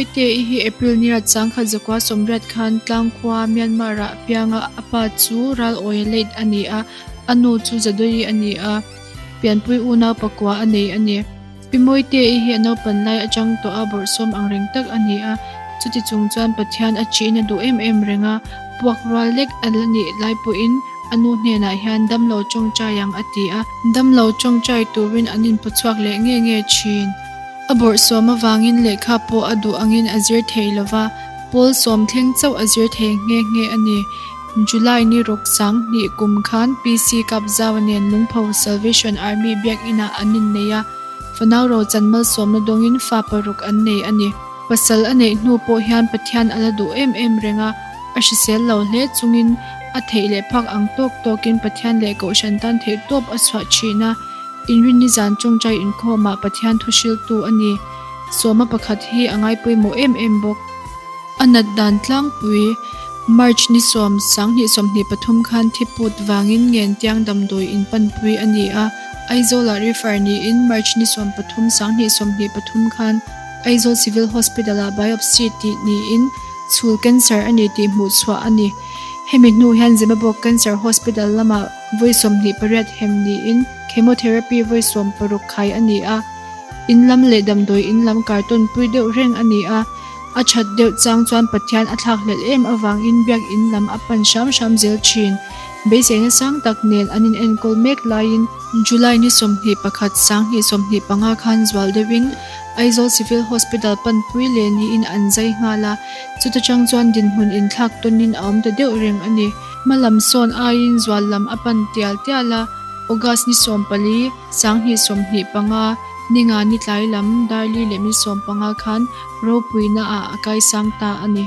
Mawite-i hi April ni rat 1980 khan Tlangkhua, Myanmar-ah a piang a, a pa chu Ral Awia late a ni a, a nu chu Zadoyi a ni a, pianpui unau pakua a nei a ni. Pi Mawite-i hi a naupan lai atang tawh a bawrhsawm ang reng tak a ni a, chuti chung chuan Pathian a chiin a duh em em reng a, puak rual lek a la nih lai pawhin a nu hnenah hian damlo tawngtai ang a ti a, damlo tawngtai turin an inpawchhuak leh nge nge thin. A bawrhsawm avangin lehkha pawh a duh angin a zir thei lo va, pawl sawm thleng chauh a zir thei nghe nghe a ni. July ni ruk 2000 kum khan PC Kapzau nen Lungpho Salvation Army biakinah an innei a, fanau rochan malsawmna dawngin fa paruk an nei a ni. Pasal a neih hnu pawh hian Pathian a la duh em em reng a, a hrisel lo hle chungin a theih leh phak ang tawk tawkin Pathian leh Kohhran tan theihtawp a chhuah thin a. Inrinni zan tawngtai inkhawmah Pathian thu hriltu a ni. Sawma pakhat hi a ngaipawimawh em em bawk. A nat dan tlangpui, March ni sawm, 2023 khan thi put vangin Ngentiang damdawi in panpui a ni a, Aizawlah refer niin March ni 13, 2023 khan Aizawl Civil Hospital-ah biopsy tih niin chhul cancer a ni tih hmuhchhuah a ni. Hemi hnu hian Zemabawk Cancer Hospital lamah Vawi 28 hem niin chemotherapy vawi 60 khai a ni a, in lam leh damdawi in lam kartawn pui deuh reng a ni a, a that deuh chang chuan Pathian a thlak hlelh em avangin biak in lam a pan hram hram zel thin. Beiseina sang tak nen an in enkawl mek laiin July ni 21 2025 khan zual deuhin Aizawl Civil Hospital panpui leh niin an zai nghal a, chuta chang chuan dinhmun inthlak tawnin a awm ta deuh reng a ni. Hmalam sawn aiin zual lam a pan tial tial a, August ni 14, 2025, ninga ni tlai lam Darli leh mi 15 khan ropuina ah a kaisang ta a ni.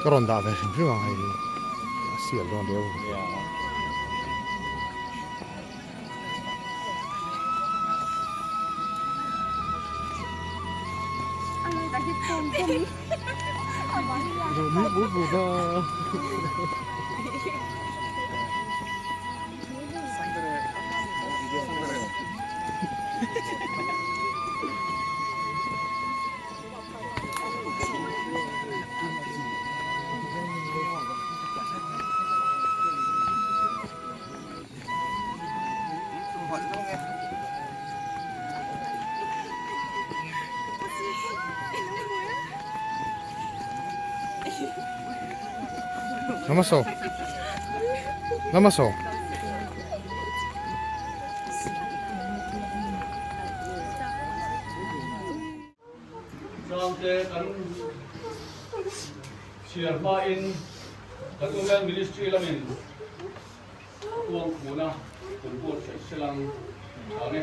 Ka rawn dah ve hrim hrim ang hei hi a sial dawn riau ka hria. Namaste. Namaste. Changte kan chhiar hmain kan Women Ministry lamin kuang khuna kan buatsaih selang ang e.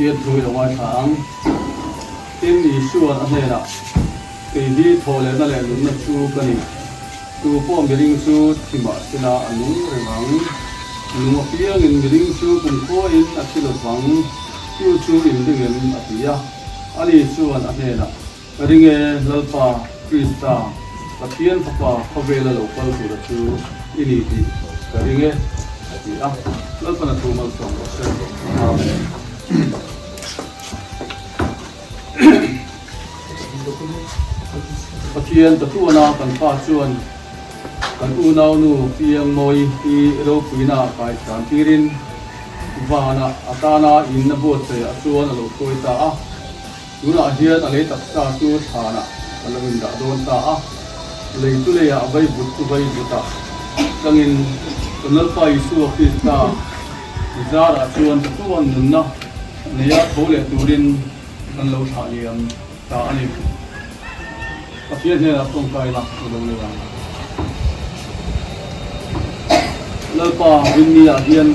Pathian thu i lo ngaithla ang. Tin, Isua'n a hnenah, Kei hi thawhlehna leh nunna chu ka ni. Tu pawh miring chu thi mah sela a nung reng ang. Nung apiangin miring chu kumkhuain a thi lo vang, chu chu inring em? a ti a. Ani chuan a hnenah, Ka ring e, Lalpa, Krista, Pathian Fapa khawvela lo kal tura chu i ni tih ka ring e, a ti a. Lalpan a thu malsawm rawh se. Amen. Pathian tatuana kan pa chuan kan unaunu Piangmawi hi ropuina ah kai tan tirin vanah a tana in a buatsaihah chuan a lo hruai ta a. Tunah hian a lei taksa chu thlanah a lo indah dawn ta a, lei chu leiah vai vut chu vai vutah tlangin kan Lalpa Isua Krista zarah chuan chatuan nunna neia tho leh turin kan lo thlah liam ta a ni. Pathian hnenah tawngtai la i lo nei ang. Lalpa Rinni-ah hian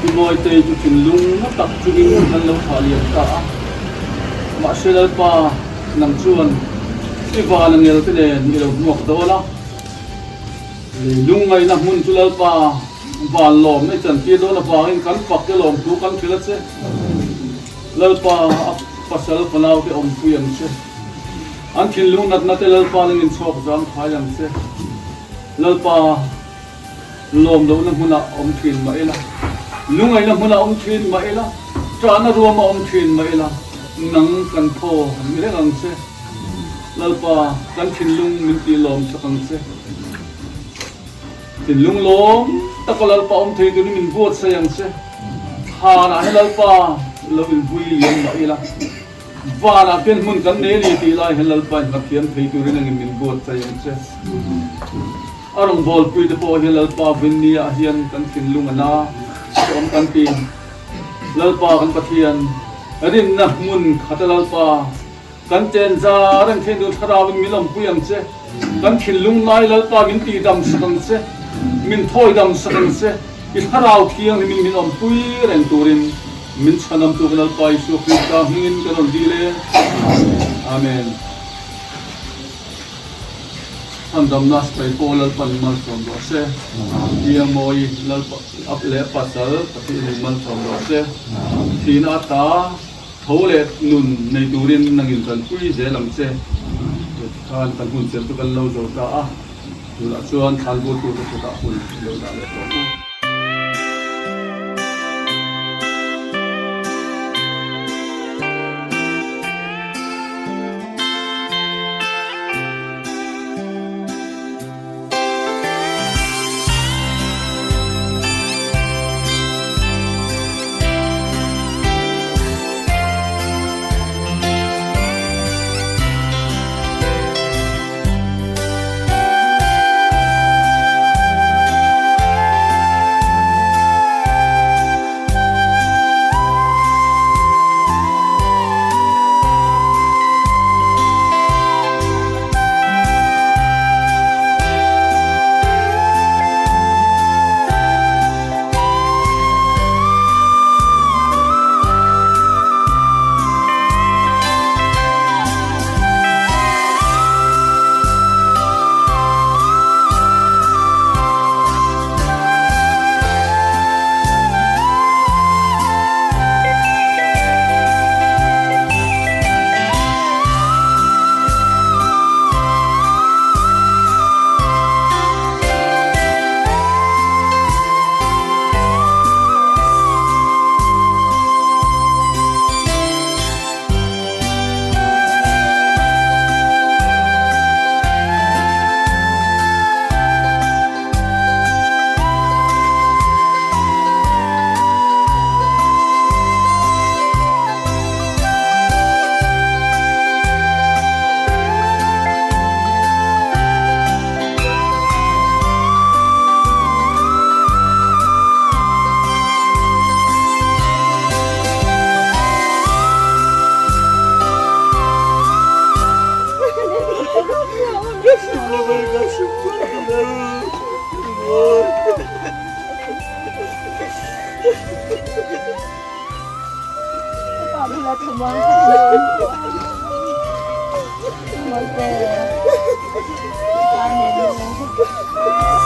i Mawitei chu thinlung na tak chungin kan lo thlah liam ta a. Mahse Lalpa nang chuan i van a ngel te nen i lo hmuak dawn a. Leilung ngaihna hmun chu Lalpa van lawmna i chantir dawn avangin kan fak te lawmthu kan hrilh a che. Lalpa a pasal fanau te awmpui ang che. An thinlung natna te Lalpa nang in chhawk zang phai ang che. Lalpa lawm lohna hmunah awm thin mah ila, lungaihna hmunah awm thin mah ila, ṭahna ruama awm thin mah ila, nang kan thaw ni reng ang che. Lalpa kan thinlung min tih lawm sak ang che. Thinlung lawm taka Lalpa awm thei turin min buatsaih ang che. Thlanah hian Lalpa lo inbui liam mah ila, vanah pian hmun kan nei a ni tih lai hian Lalpa in hmathiam thei turin angin min buatsaih ang che. A rawngbawlpui te pawh hian Lalpa Vinni ah hian kan thinlung a na hrehawm kan ti. Lalpa kan Pathian rinna hmun khata Lalpa Kan chenza reng theih duh thlarau in min awmpui ang che, kan thinlung ngai Lalpa min tihdam sak ang che, min thawidam sak ang che, i thlarau thianghlim in min awmpui reng turin min chhanam tu kan Lalpa Isua Krista hmingin kan rawn dil e. Amen. Chhandamna sipai pawh Lalpan malsawm rawh se. Biangmawi Lalpa leh pasal Pathian in malsawm rawh se. Thihna ata Tho leh nun nei turin nangin kan pui zel ang che. Tikhan kan hun chelh chu kan lo zo ta a, tunah chuan thlanbu tute kutah hun i lo dah leh tawh u. Mawite. Pa nen.